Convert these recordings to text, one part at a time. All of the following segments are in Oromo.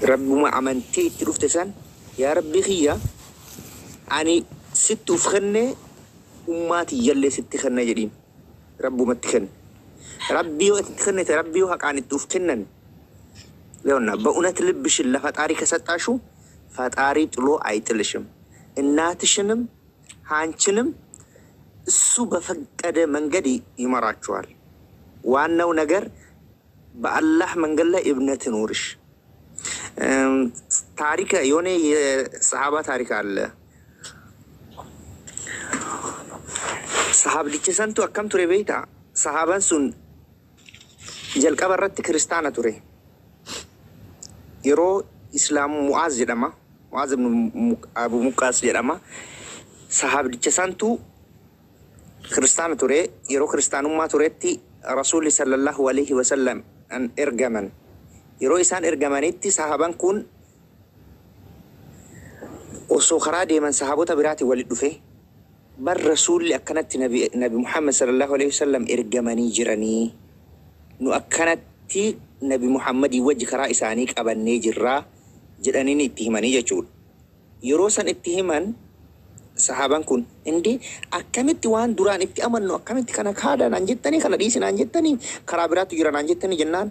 Rabbuma amantee itti dhufte san, yaa Rabbi kiyya, ani sitti uf kenne, ummaa tiyyallee sitti kenna jedhiin. Rabbumatti kenne. Rabbi yoo itti kennite, Rabbi yoo haqaan itti uf kennan ይኸውና በእውነት ልብሽን ለፈጣሪ ከሰጣሹ ፈጣሪ ጥሎ አይጥልሽም። እናትሽንም አንቺንም እሱ በፈቀደ መንገድ ይመራችኋል። ዋናው ነገር በአላህ መንገድ ላይ እምነት ይኑርሽ። ታሪክ የሆነ የሰሃባ ታሪክ አለ። Sahaabdichi santu akkam ture beektaa? Sahaaban sun jalqaba irratti kiristaana ture. Yeroo Islaam Mu'aaz jedhama. Mu'aaz ibn Abu Muqqaas jedhama. Sahaabdicha santu kiristaana ture. Yeroo kiristaanummaa turetti Rasuulli sallallahu alaihi wasallam an ergaman. Yeroo isaan ergamanitti sahaban kun osoo karaa deeman sahaabota biraatiin walitti dhufe. Bar Rasuulli akkanatti Nabi Muhammad sallallahu alaihi wasallam ergamanii jiranii. Nu akkanatti Nabi Muhammadii wajji karaa isaanii qabannee jirraa jedhanii itti himanii jechuudha. Yeroo san itti himan sahaabaan kun, indi akkamitti waan duraan itti amannu akkamitti kana kaada naan jettanii, kana dhiisi naan jettanii, karaa biraatu jira naan jettanii jennaan,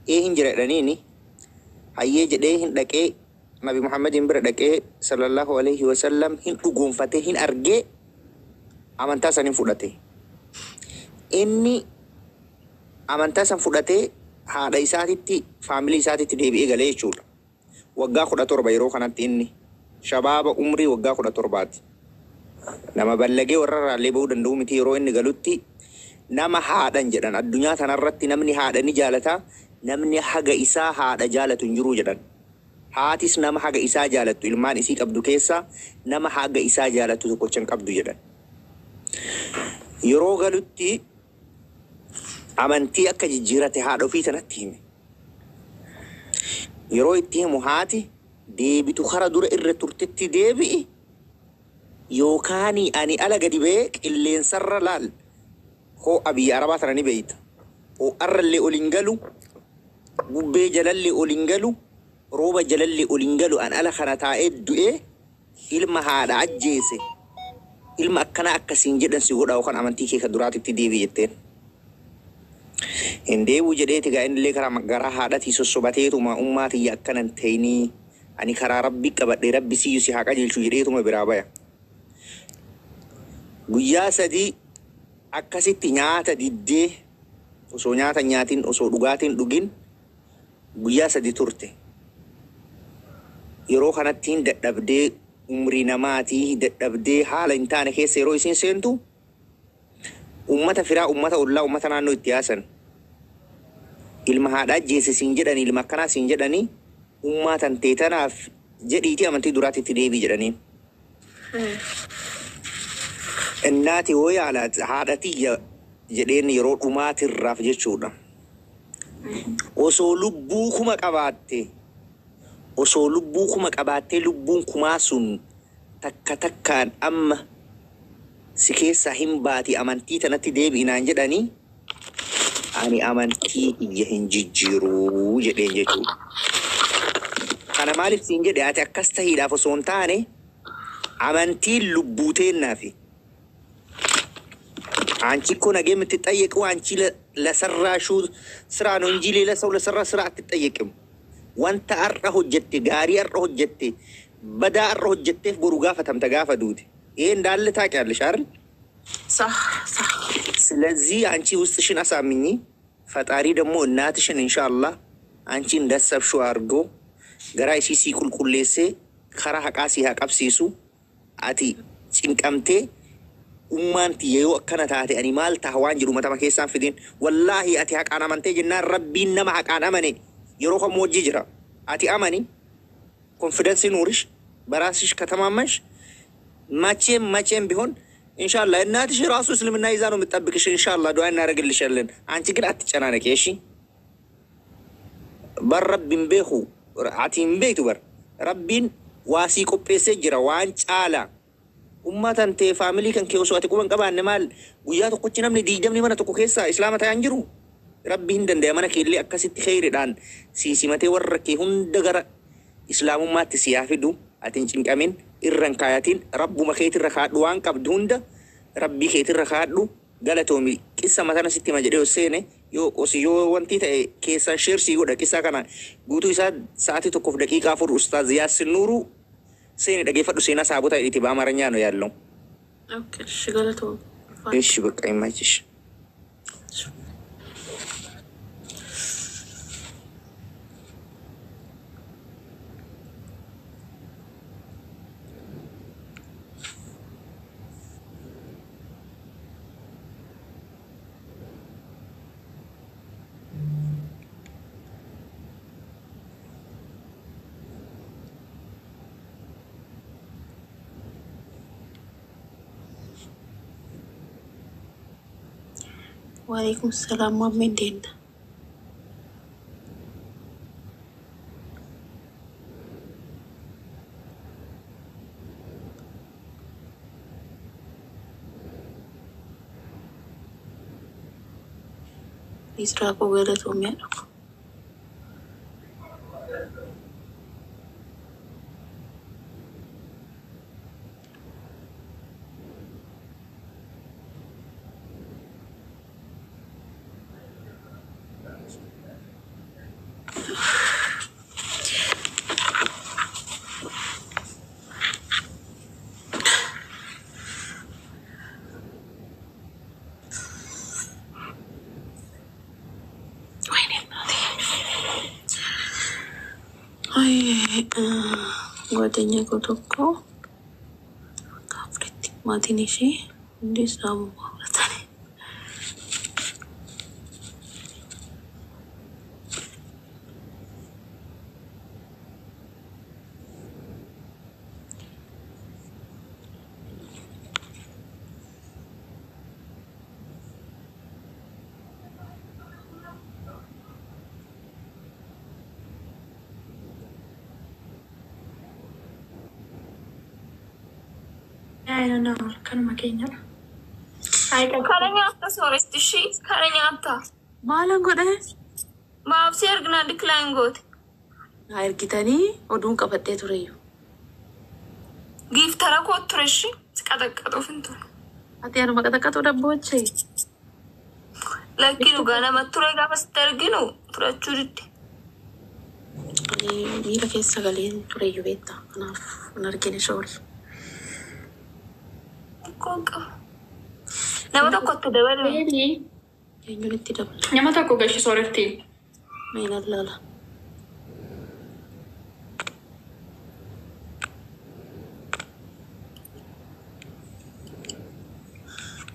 ee hin jira jedhaniini. Hayyee jedhee hin dhaqee, Nabi Muhammadiin bira dhaqee sallallahu alaihi wasallam hin dhugoonfatee, hin argee, amantaa san hin fudhate. Inni amantaa san fudhatee haadha isaatitti, faamilii isaatitti deebi'ee galee jechuudha. Waggaa 17 yeroo kanatti inni shabaaba umrii waggaa 17ti. Nama ballagee warra irraallee bahuu danda'u miti. Yeroo inni galutti nama haadhan jedhan, addunyaa tanarratti namni haadha ni jaalata, namni haga isaa haadha jaalatu hin jiru jedhan. Haatis nama haga isaa jaalattu ilmaan isii qabdu keessaa nama haga isaa jaalattu tokkocha hin qabdu jedhan. Yeroo galutti amantii akka jijjiirate haadha ofii sanatti hime. Yeroo itti himu haati, deebitu kara dura irra turtetti deebi'i, yookaan ani ala gadi ba'ee qilleensarra laal, ho'a biyya arabaa tana ni beeyta. Ho'arrallee ol hin galu, bubbee jalallee ol hin galu, rooba jalallee ol hin galu, an ala kana taa'ee du'ee ilma haadha ajjeese, ilma akkana akkasiin jedhan si godha, yookaan amantii kee kan duraatitti deebi'i jetteen. Hin deebi'u jedheeti gaa inni illee karaa garaa haadhatii sossobateetuma, ummaa tiyya akkana hin ta'inii, ani karaa Rabbi qabadhe, Rabbi siyyu si haa qajeelchu jedheetuma biraa baya. Guyyaa 3 akkasitti nyaata diddee, osoo nyaata hin nyaatin, osoo dhugaatiin dhugin guyyaa 3 turte. Yeroo kanatti hin dadhabdee, umrii namaatii dadhabdee, haala hin taane keessa yeroo isiin seentu ummata firaa, ummata ollaa, ummata naannoo itti yaasan. Ilma haadha ajjeese siin jedhanii, ilma akkanaa siin jedhanii, ummaa tantee tanaaf jedhiitii amantii duraatitti deebii jedhaniin. Innaati hoo yaala haadha tiyya jedheen yeroo dhumaatirraaf jechuudha. Osoo lubbuu 1000 qabaatte, osoo lubbuu 1000 qabaattee, lubbuun kumaa sun takka takkaan amma si keessaa hin baati, amantii tanatti deebi'i naan jedhanii, ani amantii kiyya hin jijjiiruu jedheen jechuudha. Kana maaliif siin jedhe? Ati akkas tahiidhaaf osoo hin taane, amantiin lubbuu teennaafi. አንቺ እኮ ነገ የምትጠየቀው አንቺ ለሰራሽው ስራ ነው እንጂ ሌላ ሰው ለሰራ ስራ አትጠየቅም። Wanta har'a hojjette, gaarii har'a hojjette, badaa har'a hojjetteef boru gaafatamta gaafa duute. ይሄ እንዳለ ታውቂያለሽ አይደል? صح صح። ስለዚህ አንቺ ውስጥሽን አሳምኚ። ፈጣሪ ደግሞ እናትሽን ኢንሻአላህ አንቺ እንዳሰብሽው አድርጎ garaa isii sii qulqulleessee karaa haqaa sii haa qabsiisu. Ati cinqamtee ummaan tiyya yoo akkana taate ani maal taha waan jedhu matama keessaan fidin. Wallaahi ati haqaan amantee jennaan Rabbiin nama haqaan amane yeroo kamuu wajji jira. Ati amani, confidence ይኑርሽ፣ በራስሽ ከተማመንሽ መቼም መቼም ቢሆን ኢንሻአላህ እናትሽ ራሱ እስልምና ይዛ ነው የምትጠብቅሽ። ኢንሻአላህ ዱዓ እናደርግልሻለን። አንቺ ግን አትጨናነቂ እሺ። Bar Rabbiin beeku ati hin beektu, bar Rabbiin waa sii qopheessee jira waan caala. Ummatan tee, faamilii kan kee osoo ati quban qabaanne, maal guyyaa tokkochi namni 20 mana tokko keessa islaama ta'an jiru. Rabbi hin dandaya mana keellee akkasitti kheyriidhaan sii simatee warra kee hunda gara Islaamummaatti si haa fidu. Ati hin cinqamin, irra hin kaayatin, Rabbuma keetirra kaadhu, waan qabdu hunda Rabbii keetirra kaadhu. Galatoomi. Qissa matana sitti hima jedhee os seene. Yoo osi yoo wanti ta'e keessaan share sii godha. Qissaa kana guutuu isaa sa'aatii 1:04 Ustaaz Yaassin Nuuruu seeni dhageeffadhu. Seenaa sahaabota jedhiti በአማርኛ ነው ያለው። Okay, እሺ galatoomi. እሺ በቃ ይመችሽ። Waalaikum salaam. Maammee, እንዴት ነህ? Israaqoo, galatoomi haadha. ወይኔ እናቴ። አይ ጓደኛ koo tokko afuritti maatiin ishee hundi islaamummaa fudhatanii. Aynen, kanuma keenyadha. Ay. Kana nyaatta sooresti ishii kana nyaatta. Maalan godhe? Maaf si erginaa decline goote. Haa, ergitanii oduun qabadhee tureyyuu. Giiftara koo ture ishii si qaxaqqaxuuf hin ture. Ati anuma qaxaqqaxuu dabboochee. Lakki, dhugaa nama ture gaafa sitti erginu fudhachuu didde. Ani miira keessa galeen tureyyuu beektaa. Kanaaf hin argine shoori. Koon qaba. Nama tokkotti dabalu. Baby. Eenyuun itti dabala? Nama tokko gashi sooretti. Mee nan laala.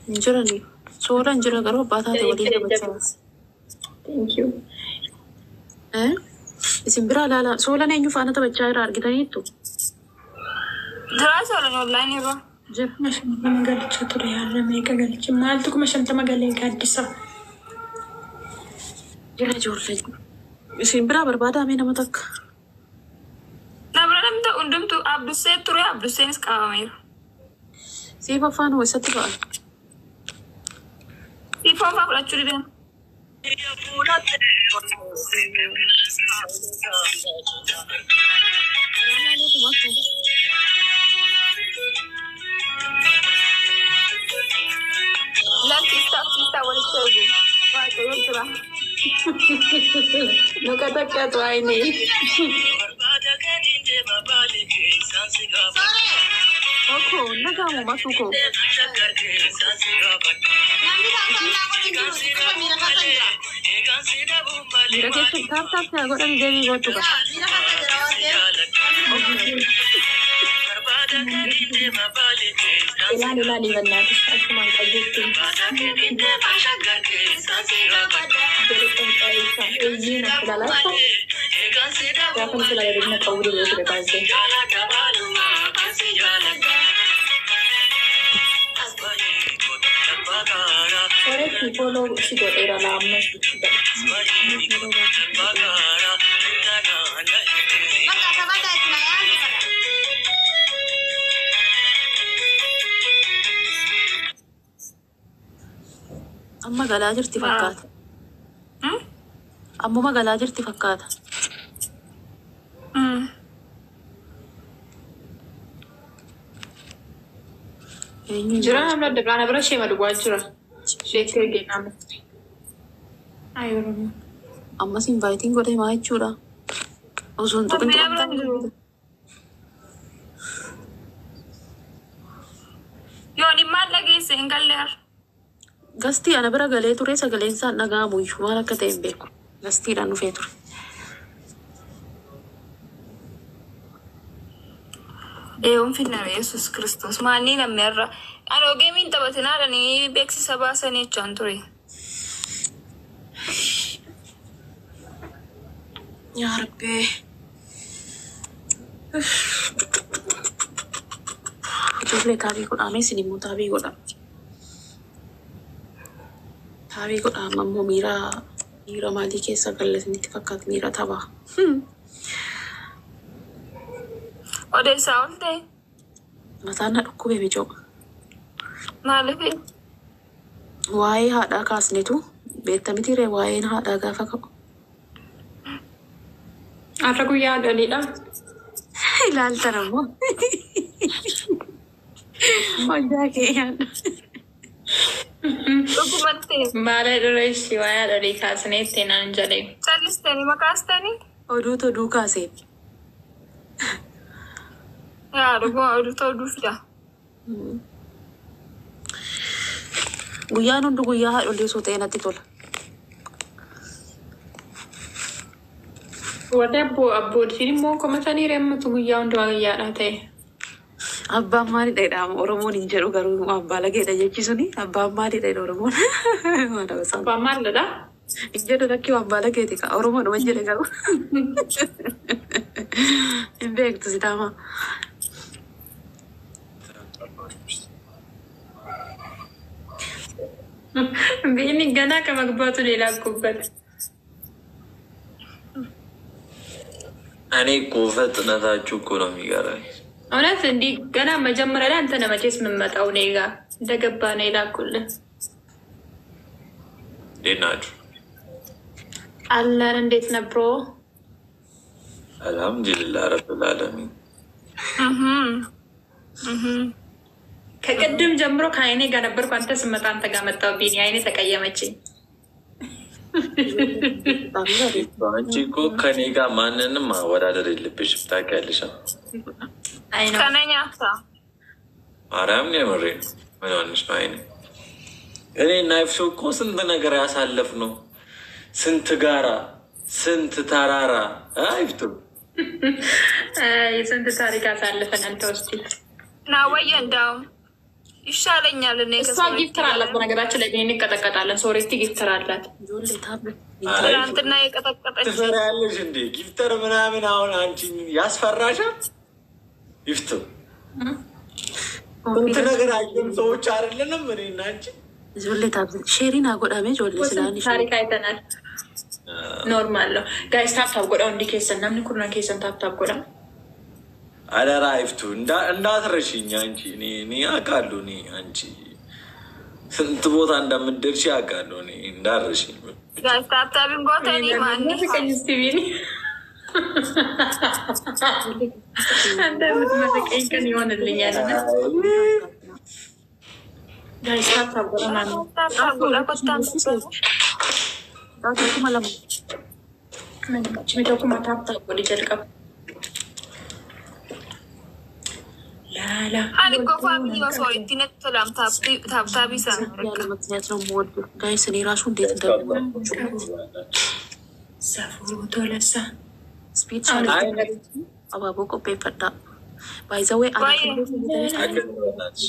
Hin jirani. Soora hin jira, garuu abbaa taate waliin taphachaa. Thank you. Eh? Isin biraa laala. Soolan eenyu faana taphachaa jira argitaniittu? Jiraa soolan online irra. Jira. 50 galcha ture yaala, meeqa galchi, maaltu 50,000 galee gaaddisa. Jira ijoollee. Isin biraa barbaadaa mee nama takka. Nabra namni ta'u hundumtuu Abdussee ture, Abdusseenis qabameera. Siif afaan eessatti ba'an? Siifoon fa'aa fudhachuu dideen. Salaamu alaikum akku. Lakki, istaaf siistaa walitti eegu. Waaqayyo jira. Nu qaxaqqatu ayni. Okko nagaamu masuu koo. Namni faarfannaa godhu hin jiru. Xiqqoo miira keessa jira. Miira keessa tap tap yaa godhani deebii gootu qaba. Miira keessa jira waan ta'eef. Ilaali ilaali bannaatis akkumaan qajeelti. Jedhu qonxaa eeyyee na ilaalaata. Gaafa nu silaa yeroo qabu dura ture baay'ee. Sooretti follow si godheera laammas jechuudha. Bakka taphataa itti na yaadu kana. Amma galaa jirti fakkaata. Ammuma galaa jirti fakkaata. Eenyu Jira namni adda biraan bira ishee maduwwaa jira. Isheetti ergee naamatti. Ay Oromoo. Ammas invaayitiin godhee maa jechuudha? Osoo hin tuqin Namni bira hin jiru. Yoon maal dhageesse hin galleer. Gastii ana bira galee ture, sagaleen isaan dhaga'amu iyyuu maal akka ta'e hin beeku. Gastiidhaan dhufee ture. Eeyoon finname Yesuus Kiristoos maanni namni irra. Ani ogeemiin taphatinaadhanii beeksisa baasanii jechaan ture. Yaa Rabbee. Ijoollee, taabii godhaa, isin immoo taabii godhaa. Taabii godhaa. Amma immoo miira maalii keessa galle isinitti fakkaata? Miira taphaa. Odeessaa oolte. Mataan na dhukkube mijoo. Maaliif? Waa'ee haadhaa kaasnetu beektamiti ree, waa'een haadhaa gaafa ka'u. Har'a guyyaa haadholiidha. Ilaaltan ammoo. Hojjaa kee yaadda. Dhugumatti. Maala dura ishii waa'ee haadholii kaasnee ittiin naan jedhee. Callistanii makaastanii? Oduutu oduu kaasee. Yaa, dhuguma oduutu oduu fida. Guyyaan hundi guyyaa haadholii osoo ta'e natti tola. Warri abbootiin immoo komatanii reemmatu guyyaa hundumaa guyyaadhaa ta'e. Abbaan maalidha jedhama Oromoon hin jedhu, garuu abbaa lageedha jechi suni, abbaan maalidha jedha Oromoon. Maal haasa'u? Abbaan maalidha? Hin jedhu, lakkii, abbaa lageeti ka Oromoodhuma jedhe garuu. Hin beektu sidaama. Biyyi ganaa ከመግባቱ ሌላ ጉበት። እኔ እኮ ፍጥነታችሁ እኮ ነው የሚገርመኝ። እውነት እንዲህ ገና መጀመሪያ ላይ አንተ ነህ መቼስ የምመጣው እኔ ጋ እንደገባ ነው የላኩልህ። እንዴት ናችሁ? አለን። እንዴት ነብሮ? አልሐምዱሊላህ ረብል ዓለሚን። ከቅድም ጀምሮ ከአይኔ ጋር ነበርኩ። አንተ ስመጣ አንተ ጋር መጣሁ። ቢኒ አይኔ ተቀየመችኝ። አንቺ እኮ ከኔ ጋር ማንንም ማወዳደር የለብሽም፣ ታውቂያለሽ። አይ ነው። Kana nyaata. ማርያም ነው፣ የምሬን ነው። ምን ሆነሽ ነው? አይኔ እኔ እና ይፍሱ እኮ ስንት ነገር ያሳለፍ ነው፣ ስንት ጋራ ስንት ተራራ አይፍቱ። የስንት ታሪክ አሳልፈናል። ተወስቲ Na wayya እንዳውም ይሻለኛል። እኔ እሷ gifter አላት። በነገራችን ላይ እንቀጠቀጣለን። ሶሬቲ gifter አላት። Ijoollee taabii. ትናንትና የቀጠቀጠች ትፈሪያለሽ እንዴ? Gifter ምናምን አሁን አንቺ ያስፈራሻል? ይፍቱ፣ ስንት ነገር አየን ሰዎች አይደለንም እኔ እና አንቺ። Ijoollee taabii. Sheeriin haa godhame ijoollee silaan ስንት ታሪክ አይተናል። Normal ነው guys። Tap tap godha hundi keessan, namni kurnan keessan tap tap godha። አደራ ይፍቱ እንዳትረሽኝ። አንቺ እኔ አውቃለሁ። እኔ አንቺ ስንት ቦታ እንደምትደርሺ አውቃለሁ። እኔ እንዳትረሽኝ። Guys, tap tapiin gootanii maanni. መርቀኝ እስቲ ቢኒ፣ አንተ የምትመርቀኝ ቀን ይሆንልኛል። Guys, tap tap godha ማነው? Tap tap godha kottaan. Taabii 2000. Chimi tokkuma tap tap godhi jalqaba. Laala. Ani qofaa biyya osoo itti natti tolam tap tapii sana. ያለ ምክንያት ነው የምወደው። Guys, እኔ ራሱ እንዴት እንደምወዳችሁ። Safuu tolasa. Speed challenge abaaboo qopheeffadhaa. By the way, Baay'ee.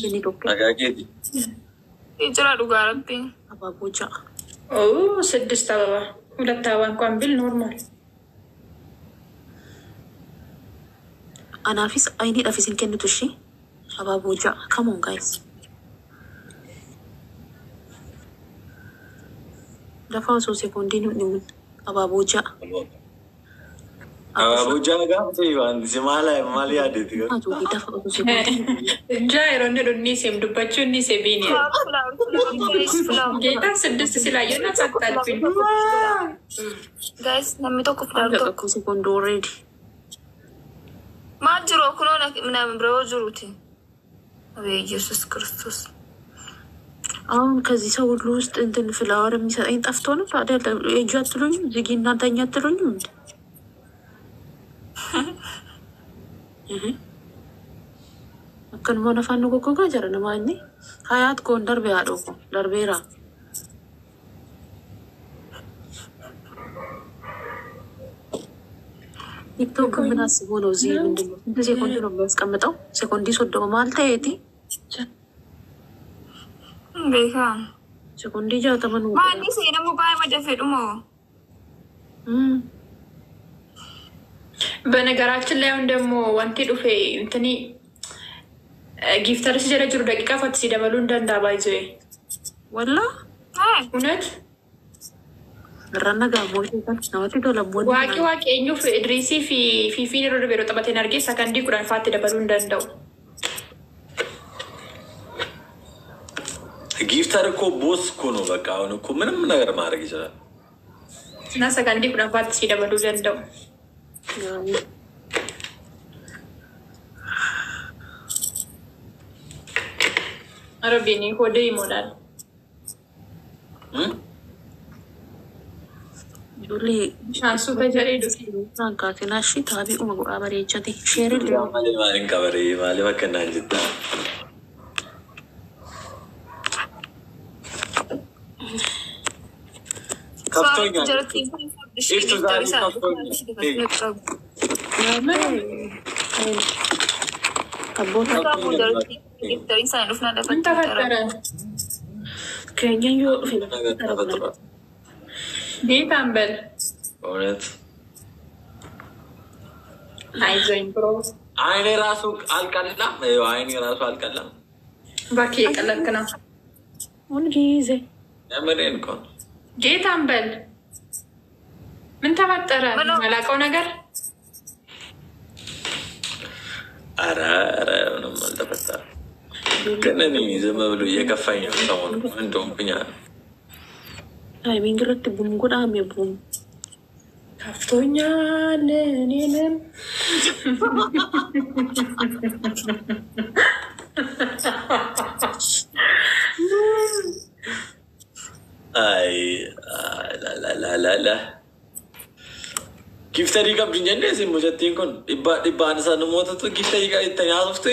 inni tokko Nagageeti. Jira dhugaa rabbii. abaaboo ja'a. ኦ ስድስት አበባ፣ ሁለት አበባ እንኳን ቢል normal። Anaafis ayiniidhaaf isin kennitu ishee abaaboo ja'a. Come on guys. Lafa osoo sekoondiin hin dhumin abaaboo ja'a. Abaaboo ja'a gaafa wanti maal maal yaadeeti garuu? Haa, dafa osoo sekoondiin hin dhumin. እንጃ yeroo inni dhiisee dubbachuu inni dhiisee ቢኒ ጌታ ስድስት ሲላየና ጸጥ አልኩኝ። Guys, namni tokko flower Hanga tokko. qaqquu sekoondii already. Maal jiru kunoo ምናምን biroo jiruuti. ኢየሱስ ክርስቶስ። አሁን ከዚህ ሰው ሁሉ ውስጥ እንትን flower የሚሰጠኝ ጠፍቶ ነው ታዲያ። እጁ አትሉኝም? ዝጊ እናንተኛ አትሉኝም? እንዴ akkanuma afaan nu goggogaa jira namaa inni hayaat koon darbe haadhoo koo darbeera. ቲክቶክ ምን አስቦ ነው እዚህ ምንድን ነው ስንት ሴኮንድ ነው የሚያስቀምጠው? ሴኮንዲ soddoma maal ta'eeti? Beekaa. Sekoondii 60 nu Maalli seenamuu baay'ee madda fedhumoo? በነገራችን ላይ አሁን ደግሞ wanti dhufe እንትኒ gifters jala jiru daqiiqaa fatti dabaluu hin danda'a baay'ee. Walla እውነት irraan gaammoo namatti tola. Waaqi waaqi eenyuuf Idriisii fi Fiifiin yeroo darbe yeroo taphateen argee sakandii 10 faatti dabaluu hin danda'u. Gifter እኮ boss እኮ ነው። በቃ አሁን እኮ ምንም ነገር ማድረግ ይችላል። እና sakandii 10 faatti si dabaluu danda'u. Rabbiin ሆዴ ይሞላል። Ijoollee Bishaan suuta jedhee dhufe. Naan kaasinaa shi taabii uma godhaa bareechate. Sheerillee Maaliin qabaree maaliif akkanaan jetta? ከፍቶኛል። ኢፍቱ ዛሬ ከፍቶኛል። abboota ምን ተፈጠረ? keenyan yoo dhufe ነገር ተፈጥሯል። ጌታን በል። በእውነት አይዞኝ bro። አይኔ ራሱ አልቀላም። ይኸው አይኔ ራሱ አልቀላም። እባክህ እየቀለድክ ነው። ሁልጊዜ የምሬን እኮ ነው። ጌታን በል። ምን ተፈጠረ? የማላውቀው ነገር። ኧረ ኧረ ምንም አልተፈጠረም። ግን እኔ ዝም ብሎ እየከፋኝ ነው ሰሞኑን። ምን እንደሆንኩኝ አላውቅም። Timing irratti boom godhaame boom. ከፍቶኛል እኔንም። አይ ላላላላ gifterii qabdu hin jennee isin mucattiin kun dhibba dhibbaan isa namootatu gifterii itti haasoftu.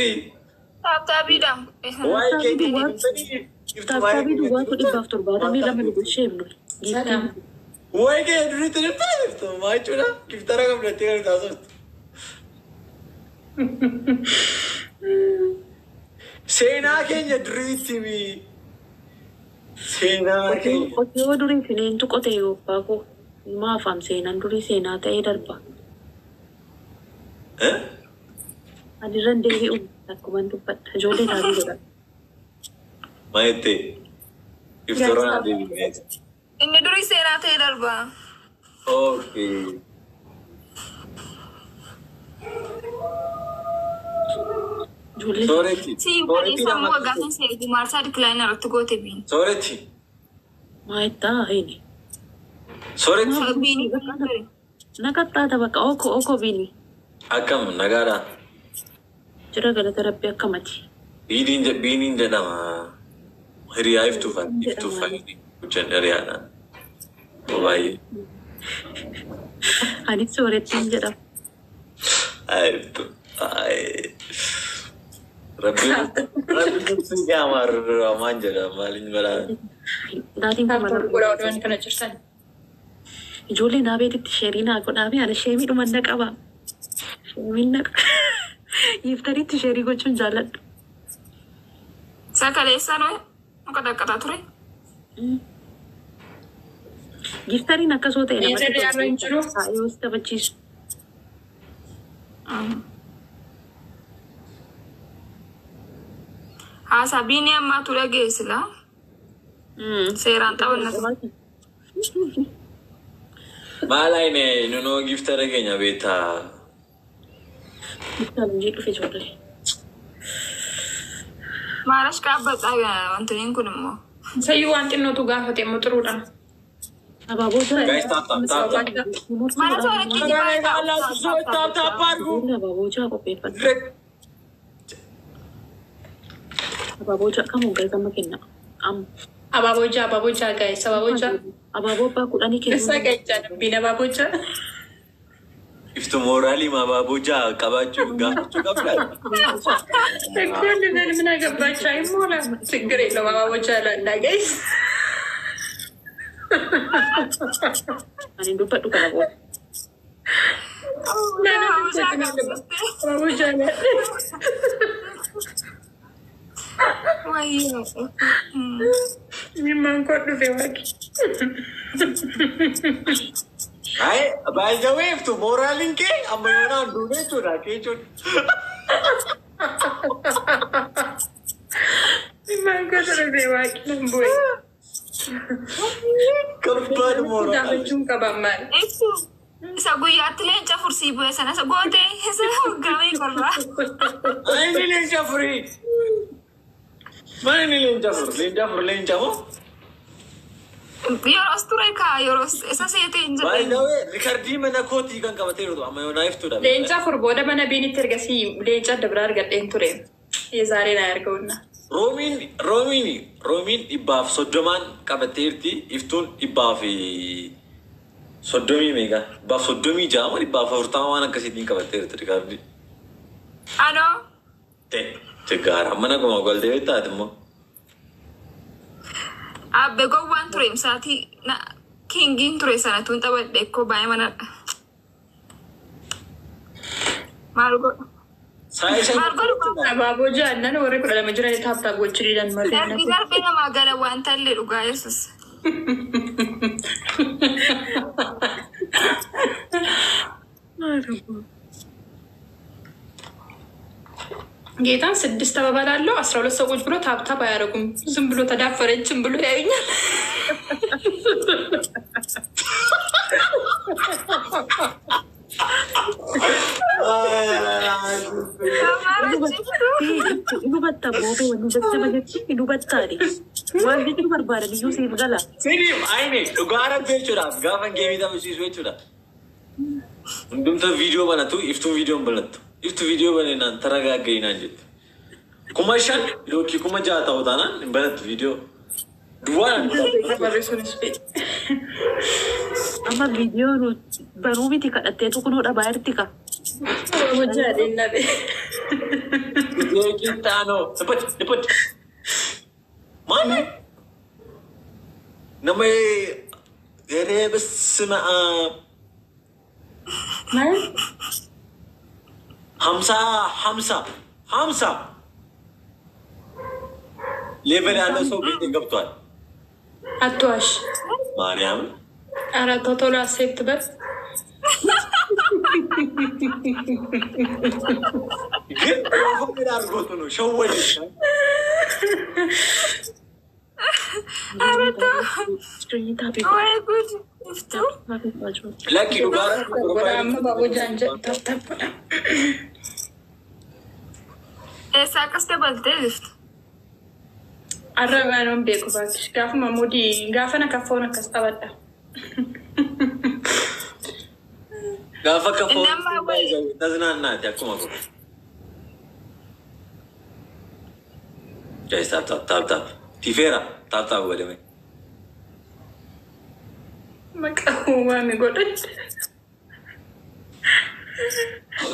Tap tapiidha. Waa'ee keetii gifterii. Tap tapii duwwaatu 172 nu bulchee himnu. ሰላም። Waa'ee kee duriitti ni taasiftu maa jechuudha giftera qabdu jettee kan itti haasoftu. Seenaa keenya duriitti mi seenaa keenya. Qotee durii fineentu qotee yoobbaa koo. Maaf am seenaan durii seenaa ta'ee darba. Ani irra hin deebi'u akkuman dubbadha. Ijoollee taabii godha. Maa jettee? Iftooraan adeemee. Inni durii seenaa ta'ee darba. Okay. Ijoollee Sooretti. Si sammuu waggaa kan seetu maarsaa decline irratti goote biin. Sooretti. Maa jettaa hini. Sooretti. Biini. Naqaxxaata bakka oko oko biini. Akkam nagaadhaa? Jira galata rabbi akkamati. Biiniin jedhama. Hiriyaa iftuufan iftuufan hojjan hiriyaadhaan. Baay'ee. Anis soorettiin jedhama. Ay iftu. Ay. Rabbiin rabbiin sun gaamaarru jedha maaliin balaa. Daatiin kun mana Godhaa oduun kana jirtan. Ijoollee naa beetitti sheerii naa godhaa fi ana sheemii dhuman na qaba. Sheemiin na qaba. Gifteriitti sheerii gochuun jaalladhu. Sakaleessa noo muka dhaqqataa ture. Gifteriin akkasoo ta'e namatti Meeshaa dhiyaatu hin jiru. Yoo si taphachiisu. Haasaa biinii ammaatu dhageessila. Seeraan taphanna. Maal ayine nunoo giftera keenya beektaa. Giftaan hojii dhufe ijoollee. Maalash qaabbataa wantuniin kun immoo. Sayyuu waan xinnootu gaafate immoo xuruudha. Abaaboo jira. Guys, tap tap tap tap. Mana sooretti Tap tap አድርጉ። Abaaboo jira qopheeffadhu. Abaaboo ja'a kamuu galgama kenna. Amma Abaaboo ja'a, abaaboo ja'a guys, abaaboo ja'a. Abaaboo abbaa 10 Eessa kennuu. ga'ichaa dubbiin abaaboo ja'a? Iftu mooraalii abaaboo ja'a qabaachuu gaafachuu qabdaa? እኮ ልበል ምን አገባቸው? አይሞላም፣ ችግር የለውም። አባቦ ja'a laallaa guys. Ani dubbadhu kana booda. Abaaboo ja'a laallaa. Wayyoo. Mimmaan koo dhufe waaqi. Ay, by the way, iftu mooraaliin kee amma yoonaan duubee jechuudha jechuudha. Mimmaan koo dhufe waaqi nan bu'e. Kabbaad mooraal. Gaafachuun qaba maal? Ibsu isa guyyaatti leenca fursii bu'e sana isa gootee isa waggaa qorraa. Inni leenca afurii. Maal inni leenca afur? Leenca afur leenca moo? Yeroos ture kaa yeroos isa seetee hin By jedheen. the way, rikardii mana kootii kan qabatee jirtu amma yoonaa iftuudha. Leenca afur booda mana biinitti ergasii leenca adda biraa argadheen ture. የዛሬን አያርገውና Roomiin roomiin roomiin 130n qabattee jirti. Iftuun 130 meeqa? 136 moo 140 waan akkasiitiin qabattee jirti rikardii. Anoo Ta'e gaara mana kuma galtee beektaati immoo. Abbe gowwaan ture saatii kingiin ture sana tuun taphadhe ekkoo baay'ee manadha. Maal godhu? Saayisa Maal godhu? Abaaboo ja'annan warri 12 jiran tap tap gochuu didan malee. Darbii darbee namaa gala waan tallee dhugaa yesus. ጌታን ስድስት አበባ ላለው 12 ሰው ቁጭ ብሎ tap tap አያደርጉም። ዝም ብሎ ተዳፈረችን ብሎ ያዩኛል። Dubatta boobee wanni jecha jechi dubattaadhi. Waan jechuu barbaadan iyyuu siif gala. Siriif ayine dhugaa rabbi jechuudhaaf gaafa geemii taphachiisu jechuudha. Hundumta viidiyoo banatu iftuun viidiyoo hin banattu. Iftu viidiyoo baneenaan taragaaggainaan jetti. 5,000 yookiin 6,000 ta'u taanaan hin banattu viidiyoo. Duwwaan Barreessuunis beeku. Amma viidiyoo nu banuu miti kadhatteetu kunoo dhabaa jirti ka. Abaaboo ja'adheen dhabe. Qixxaanoo. Dhiphatti dhiphatti. Maali? Nama yeree በስመ አብ Maal? ሀምሳ ሀምሳ ሀምሳ level ያለው ሰው ቤት ገብቷል። አትዋሽ። ማርያም ኧረ ተው ቶሎ accept በል። ግን profile አድርጎት ነው ሸወደኝ። ኧረ ተው። Screen tap ወይ ጉድ iftu. Lakki dhugaa Godha amma abaaboo ja'an jedhu tap tap godha. Eessaa akkas dabaltee iftu? Arrabaan hin beeku baatish. Gaafuma mudii gaafa na kaffoon akkas taphadha. Gaafa kafoo Inni amma ተዝናናት akkuma kun. Guys, tap tap tap tap. Tifeera tap tap godhame. Maqaa uumame godhatte.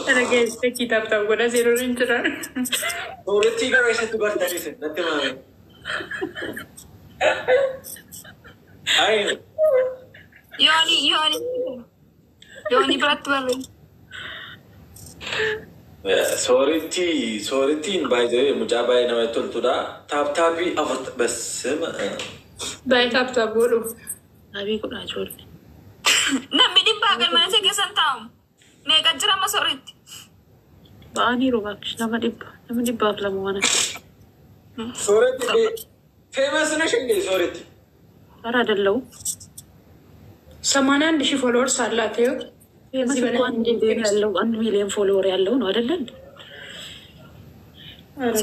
Ana keessatti tap tap godha zeeroon hin jiran. Soorettii gara isheetti bartanii sin natti maame. Ayi Yooni yooni yooni biratti barreessa. Soorettii soorettiin baay'ee mucaa baay'ee namatti toltudha. Tap tapii afur በስመ Baay'ee tap tap godhu. Tap godhaa ijoollee. Namni dhibbaa galmana isa keessan taa'u. Meeqa jira amma soritti? Ba'aniiru baakkish nama 100 nama 102 waan akka. Sooretti famous ነሽ እንዴ sooretti? ኧረ አይደለሁም። 81,000 followers አላት። ይኸው famous ከዚህ እኮ በላይ 1 ሚሊዮን ያለው 1 ሚሊዮን follower ያለው ነው አይደለ እንዴ?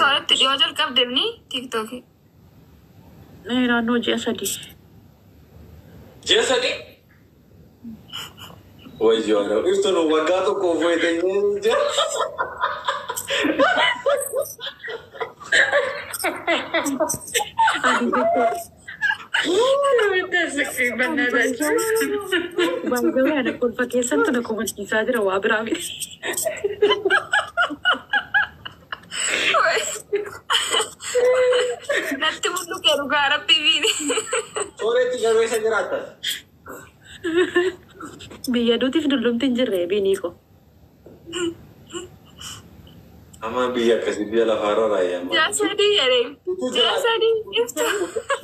Sooretti dhiyoo jalqabdeemni TikTokii. Naannoo ji'a 3. Ji'a 3? Wayyoo iftuun waggaa tokko oofoo jira. Ani jechuudha. Baay'ee ana kolfa keessattu na komachiisaa jira waa biraa miti. Natti mul'uqee dhugaa rabbii biini. Sooretti garuu eessa jiraattas? Biyya duutiif dullumti hin jirre biinii ko. Amma biyya akkasii biyya lafaarra raayyaa amma. Ji'a sadii jedhee. Ji'a sadii iftu.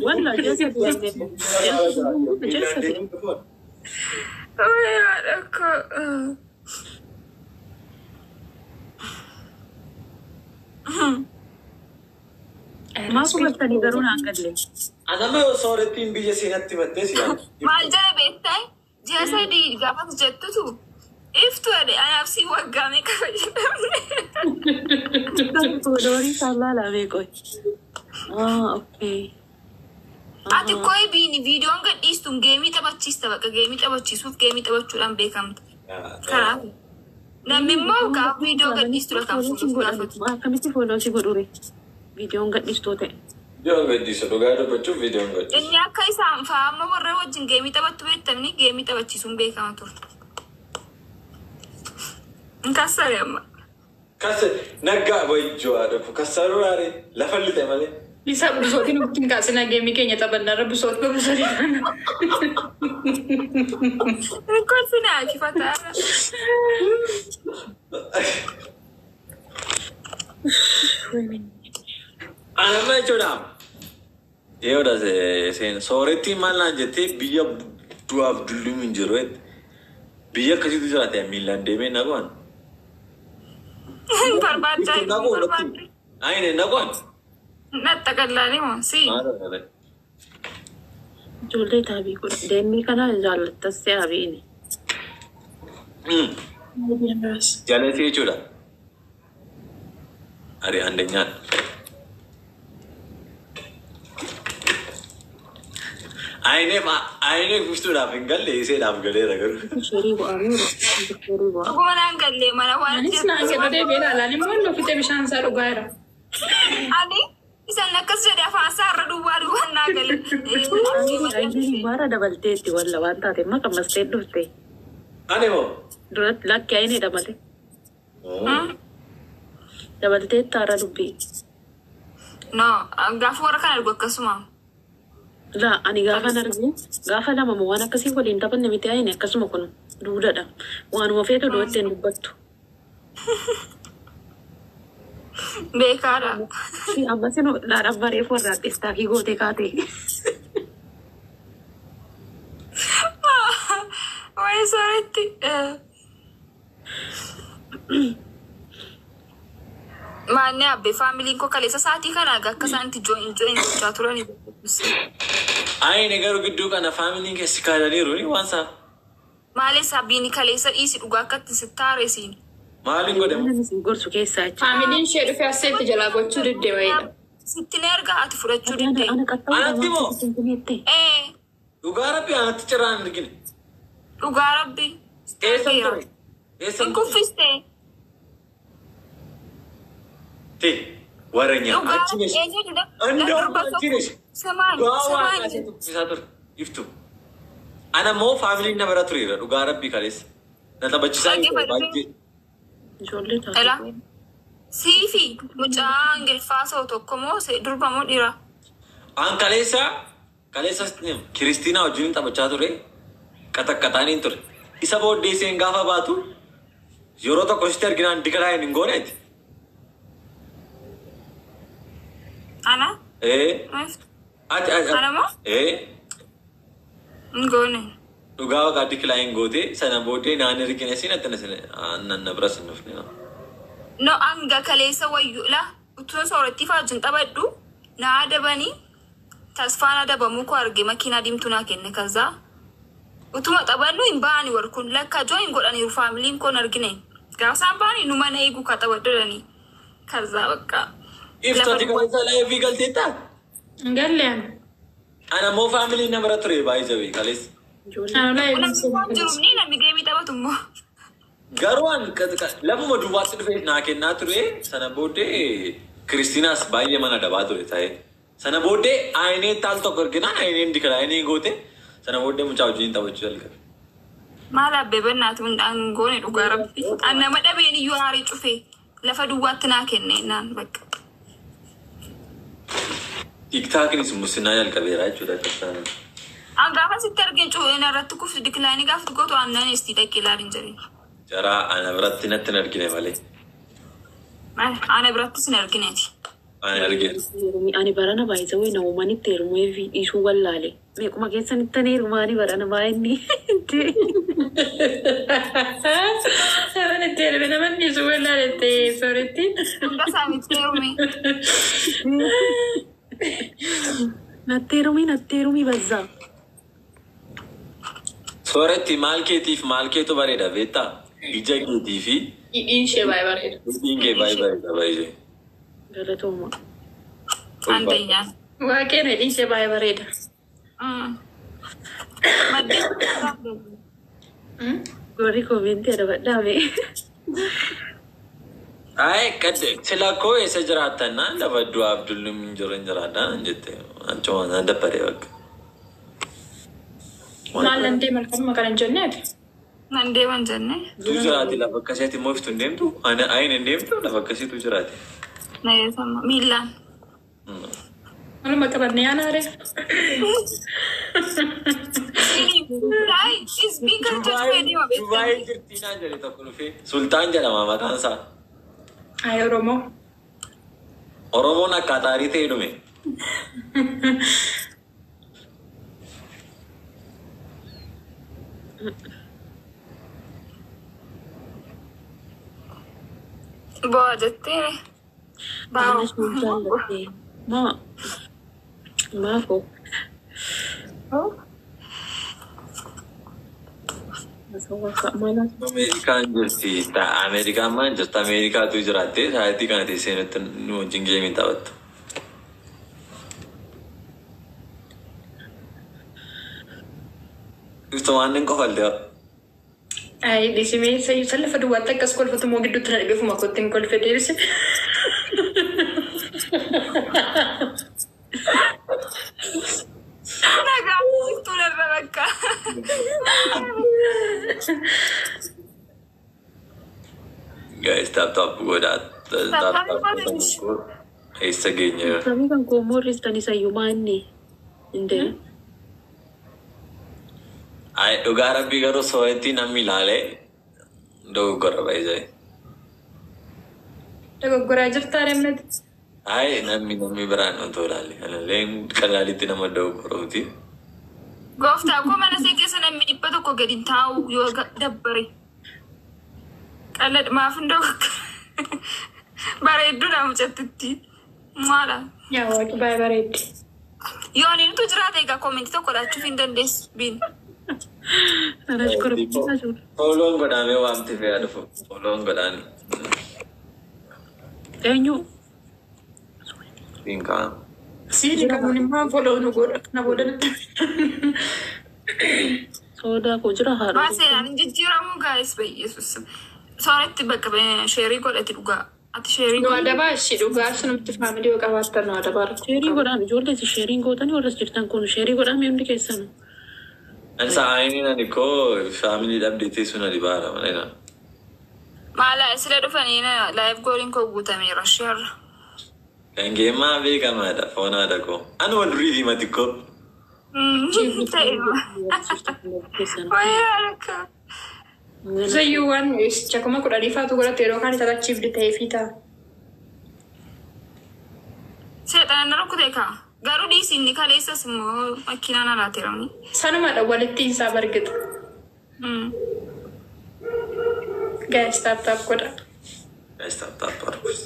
Walla ji'a sadii jennee. Ji'a sadii. Wayi haadha koo. Maa qubattanii garuu naan galle. Anama yoo soorettiin biyya seenatti mattee si yaadu. Maal jedhe beektaa? Ji'a sadii gaafas jettutu iftu jedhe anaaf si waggaa meeqa fayyadamne. Fooloorii isaa laalaa beekoy. Ah, okay. Ati kooyi biini viidiyoon gadhiistuun geemii taphachiista bakka geemii taphachiisuuf geemii taphachuudhaan beekamta. Kanaaf namni immoo gaafa viidiyoo gadhiistudha kan fuudhuuf gaafatu. Akkamitti follow si godhure? Viidiyoon gadhiistoo ta'e. Viidiyoon gadhiisu dhugaa dubbachuuf viidiyoon gadhiisu. Inni akka isaan fa'aa amma warra wajjin geemii taphattu beektamni geemii taphachiisuun beekama ture. Hin kassare amma. Kassa naggaa wayijoo haadha koo kassaruu raaree lafa lixe malee. Isa bisootiin nutti hin kaasina geemii keenya taphannarra bisoot bisooti. Hin kolfinaa kifataara. Anama jechuudha. Yeroodha seen soorettiin maal naan jettee biyya du'aaf dullumi hin jiru jette. Biyya akkasiitu jiraate miilaan deemee nagoon. Hin barbaaddaa hin Nagoo barbaaddu. Ayine nagoon. Naxxaqallaalee moo si? Ijoollee taabii godha. Deemii kana jaallattas si'a biini. Jaalatee jechuudha. Ari andanyaan. Ayineef ayineef ibsuudhaaf hin galle iseedhaaf galeera garuu. Sheerii bu'aa miira. Sheerii bu'aa. Dhuguma naan gallee mana waan Anis naan gadi deebi'ee ilaalaan immoo inni ofitti bishaan isaa dhugaa jira. Ani isan akkas jedhe afaan isaa irra duwwaa duwwaan naa gale. Ayineen baara dabalteetti walla waan taate maqammastee dhufte. Ani moo? Duratti lakki ayinee dabale. Dabaltee taara dubbii. No, gaafa warra kana argu akkasuma. Laa ani gaafa argu gaafa lama moo waan akkasii waliin taphanne miti ayine akkasuma kun duudadha. Waanuma feetu duratti hin dubbattu. Beekaadha. Amma sinu laadhaan bareefu warraa istaakii gootee kaate. Wayi sooretti. Maanni abbe faamiliin koo kaleessa sa'aatii kana akka isaan itti join join gochaa turani. Ayine garuu gidduu kana faamiliin keessi kaadaniiru ni waan isaa. Maali sabiini kaleessa dhiisi dhugaa akka itti sittaaresiin. Maaliin godhamu? Namni si gorsu keessaa jecha. Faamiliin ishee dhufee asseetti jalaa gochuu didde wayiidha. Sitti na ergaa ati fudhachuu didde. Ana qaxxaamura Anatti moo? waan sitti Ee Dhugaa rabbi anatti ciraan hin argine. dhugaa rabbi. Sitti Eessan ergeera. ture? Eessan Hin ture? kuffiste. Ti waranya Dhugaa achi rabbi nesh. eenyu dida? እንደውም Durba achi nesh. Samaan Dhugaa waan samaan. asitti dubbisaa ture. Iftu. Ana immoo faamiliin na bira tureera dhugaa rabbi kaleessa. Na taphachiisaa jiru Dhaggeeffadhu. baay'ee. Ijoollee Ela. taate. Siifi mucaa Ingiliffaa soo tokko moo durba moo dhiira? An kaleessa kaleessa Kiristiinaa wajjin taphachaa ture. Qaxaqqaxaaniin ture. Isa booddee isheen gaafa baatu yeroo tokko sitti arginaan dikalaa hin gooneeti. Ana? Ee. Ati ati. Ana moo? Ee. Hin goone. Dhugaa waqaa dikalaa hin goote sana booddee naan ergine siin attana sin nan na bira sin dhufne. No hanga kaleessa wayyu la utuun soorattii fa'aa wajjin taphadhu na adabanii tasfaan adabamuu koo arge makiinaa diimtuu naa kenne kazaa utuma taphannu hin ba'ani warri kun lakka join godhaniiru faamiliin koon argine gaafa isaan ba'anii nu mana eeguu ka taphadhu kazaa bakka Iftu ati kaleessa laayifii galteettaa? Hin galle ani. Ana immoo faamiliin na bira ture baay'ee jabe kaleessa. Ijoollee. Ani Namni laa waan jiru ni namni geemii taphatu immoo. Garuu an lafuma duwwaatti dhufee naa kennaa ture sana booddee Kiristiinaas baay'ee mana dabaa ture ta'ee Sana booddee ayinee taal tokko arginaan ayineen dikalaayinii goote sana booddee mucaa wajjin taphachuu jalqabe. Maal abbee bannaati hundaan goone dhugaa rabbi. An nama dhabeen iyyuu aarii cufee lafa duwwaatti naa kenne naan bakka. Tiktaakinis mussinaa jalqabeera jechuudha akkas taanaan. An gaafa sitti argin cuu'een irratti kufu dikilaayinii gaafa gootu aannan istii dhaqee ilaali hin jedhin. Jaraa ana biratti natti hin argine malee. Ana birattis hin argineeti. Ani argeera. Ani barana baay'isawee namummaan itti heerumee fi dhiisuu wallaale. Meequma keessanitti ani heerumaa ani barana baay'inni. Nama itti heerume nama dhiisuu wallaale sooretti. Hunda isaaniitti heerume. Natti heerumii natti heerumii bazzaa. Sooretti maal keetiif maal keetu bareeda beektaa? Ija keetii fi Hidhiin ishee baay'ee bareeda. Hidhiin kee baay'ee bareeda baay'ee. Galatooma. Andeenyaan. Waaqeen hidhiin ishee baay'ee bareeda. Maddii. Warri koomentii adabadhaame. Ay, qadde sila koo eessa jiraattan naan lafa du'a Abdullum hin jiru hin jiraadha naan jette. Achuma naan dabbaree bakka. Maal nan deema halkanuma kana hin jenneeti? Nan deeman jenne. Tu jiraate lafa akkasiitti immoo iftu hin deemtu? Ani ayin hin deemtu lafa akkasiitu jiraate. Na eessama miillaan. Waluma qabannee yaanaare. Ay, isbiikar jechuun deema beektaa. Dubaayii jirti naan jedhe tokko dhufee. Sultaan jedhama maqaan isaa. Ay Oromoo. Oromoon akka xaarii ta'e dhume. Bo'a jettee. Ana Baa'u. sun jaallatte. Maa maafoo. Ameerikaan jirti. Ameerikaan maal jirti? Ameerikaatu jiraatte sa'aatii kana teessee nutti nu wajjin geemiin taphattu. Iftu waan hin qofalde. Ay dhiisimee san lafa duwwaatti akkas kolfatu immoo gidduutti na dhibee ofuma kootti hin kolfe deebise. Nagaa iftuu narra bakka. Guys, tap tap godhaa. Tap tap godhaa. Eessa geenye? Samii kan koo immoo hir'istanii sayyumaa inni. Indee. Ay, dhugaa rabbii garuu sooretti namni ilaalee dogoggora baay'ee. Dogoggoraa jirtaa deemnati. Ay, namni biraan otoo ilaale. Kanallee qalaalitti nama dogoggoruuti. Gooftaa koo mana see keessa namni 100 gadi hin taa'u yoo dabbare. Qalad maaf hin dogoggora. Bareedduudha mucattitti. Maala. Yaa waaqi baay'ee bareeddi. Yoo ani nutu jiraate egaa koomentii tokko laachuuf hin dandeessu biin. Anas koromsiisaa jiru. Fooloon godhamee waamti fe'aa dhufu. Fooloon godhaani. Eenyu? Siin kaa'ama. Siini qabuun immoo foloo nu godha. Na booda nutti. Soodaa koo jira haadha. Waan seenaan hin jijjiiramu gaa'is bayyeesus. Sooretti bakka sheerii godhati dhugaa. Ati sheerii Nu godhi. adabaa ishii dhugaa sunumti faamilii yoo qabaattan nu adabaa rakkoo Sheerii qaba. godhaan ijoollee sheeriin gootanii warras jirtan kun sheerii godhaan mee hundi keessan. Ani sa'aayin ani koo faamilii dhabdee teessoo na dhibaara malee na. Maala sila dhufanii live gooliin koo guutameera sheerra. Kan geemaa beekamaadha foon haadha koo. Ani wal durii diimati koo. Ta'e. Wayyaa akka. Zayyuu waan chakuma 10 faatu godhate yeroo kaan isa achiif ta'ee fi ta'a. Seexana na rukkute kaa. Garuu dhiisi inni kaleessas immoo makiinaan alaateeramni. Sanumadha walitti isaa bargita. Guys, tap tap godha. Guys, tap tap arguus.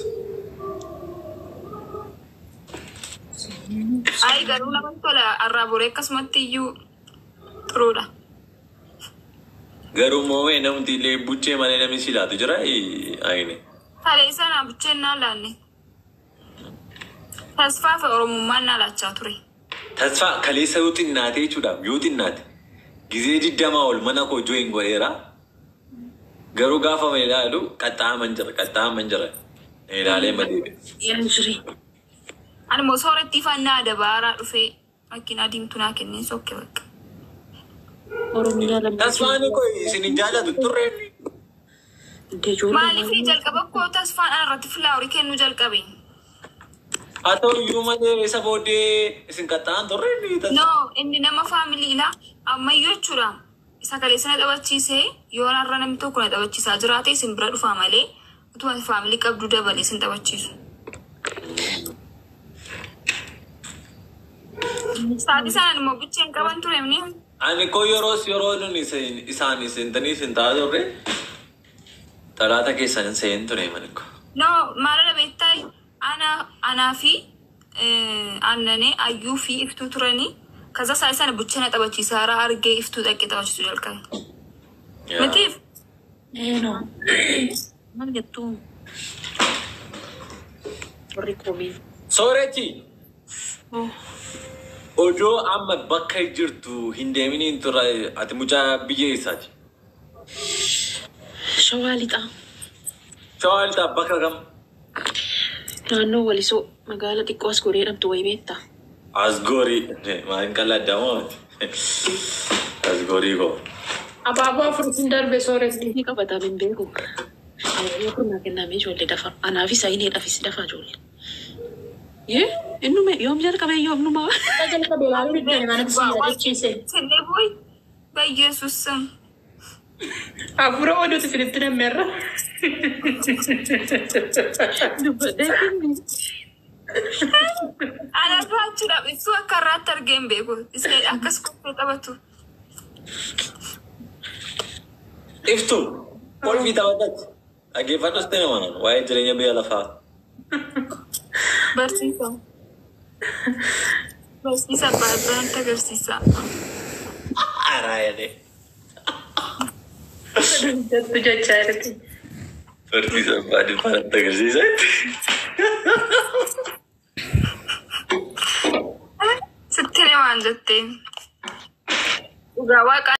Ayi garuu namatti tola arraa boree akkasumatti iyyuu xuruudha. Garuu moo namti illee buchee malee namni si laatu jira ayine. Kaleessa naa bucheen naa laanne. Tasfaa fi Oromummaan naa laachaa ture. Tasfaa kaleessa yoo xinnaate jechuudhaaf yoo xinnaate gizee 20 ol mana koo join godheera. Garuu gaafa ma ilaalu qaxxaaman jira qaxxaaman jira. Ilaalee malee. Yaa jirii. Ani immoo soorattii fannaa adabaaraa dhufee makiinaa diimtuu naa kenneen sokke bakka. Oromiyaa lammaffaa. Tasfaan koo isin hin jaallatu turre. Maaliif jalqaba koo tasfaan ana irratti filaaworii kennuu jalqabe? Haa ta'u iyyuu malee isa booddee isin qaxxa'an turre. No, inni nama faamiliidha. Ammayyuu jechuudha. Isa kaleessa na taphachiisee yoo har'a namni tokko na taphachiisaa jiraate isin bira dhufaa malee utuma faamilii qabdu dabalee isin taphachiisu. Sa'aatii sanaan immoo bicheen qaban ture mini. Ani koo yeroos yeroo nuni isaan isin tanii isin ta'a turre xalaata keessan seen ture mani koo. No, maalidha beektaa ana anaa fi aannanee ayyuu fi iftuu turanii kaza sa'aatii sana buchee na taphachiisaa haaraa argee iftuu dhaqee taphachiisuu jalqabe. Mitiif Eenoo. Maal jettuu? Warri komii. Soorechi odoo amma bakka jirtu hin deeminiin tura ati mucaa biyya eessaati? Shawaa lixaa. Shawaa lixaa bakka kam? Naannoo Walisoo magaala xiqqoo as goree jedhamtu wayii beektaa? Asgoorii. Maal qalladdaa moo miti? Asgoorii koo. Abaaboo afurtiin darbe sooretti. Ni qabataa hin beeku. Abaaboo kun naa kenname ijoollee dafa. Anaafis ayineedhaafis dafa ijoollee. Yee innume yoom jalqabe yoom numaa? Jalqabe ilaaluu diddeen mana si yaadachiise. Sinne boy በኢየሱስ ስም Hafuura oduutu isinitti nammeerra. Dubbadhee finni. Ana irraa ibsuu akka irraatti argee hin beeku. Isin akkas kophee taphatu. Iftu kolfii taphadhatti. Dhaggeeffadhus ta'e nama waa'ee jireenya biyya lafaa. Barsiisa. Barsiisa baay'ee natti agarsiisa. Araa jedhee. Jettu jechaa jirti. Barsiisa abbaa dhibbaa natti agarsiisa. Sitti waan jettee. Dhugaa waaqa.